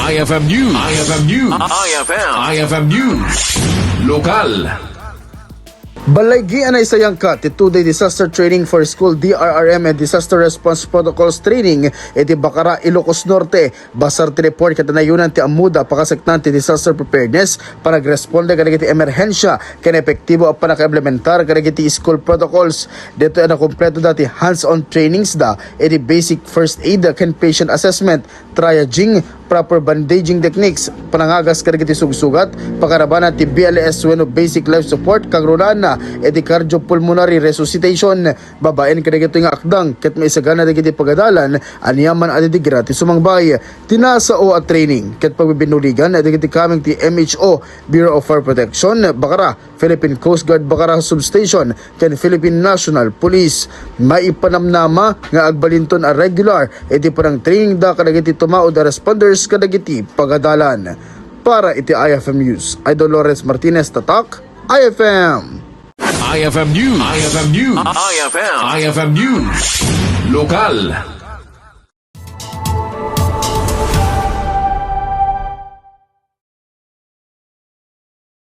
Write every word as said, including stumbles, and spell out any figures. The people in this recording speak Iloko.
I F M News. I F M News. I F M. I F M News. Lokal. Balaygi a naisayangka ti two-day disaster training for school D R R M and disaster response protocols training iti Bacara, Ilocos Norte. Basar ti report ket naayunan ti ammoda a pakaseknan ti disaster preparedness, panagresponde kadagiti emerhensia, ken epektibo a pannakaimplementar kadagiti school protocols. Ditoy a nakumpleto da ti hands-on trainings da iti basic first aid ken patient assessment, triaging, proper bandaging techniques, panangagas kadagiti sugsugat, pakarabanan ti B L S wenno basic life support, kagrunaanna iti cardiopulmonary resuscitation. Babaen kadagitoy nga akdang ket maisagana dagiti pagadalan aniaman a didigra ti sumangbay. Ti nasao a training ket pagbibinuligan dagiti kameng ti M H O, Bureau of Fire Protection, Bacara, Philippine Coast Guard Bacara Substation, ken Philippine National Police. Maipanamnama nga agbalinton a regular iti panangtraining da kadagiti tumaud a responders kadagiti pagadalan. Para iti I F M News, Idol Lawrence Martinez, Tatak, I F M. I F M News. I F M News. I F M. I F M News. Lokal.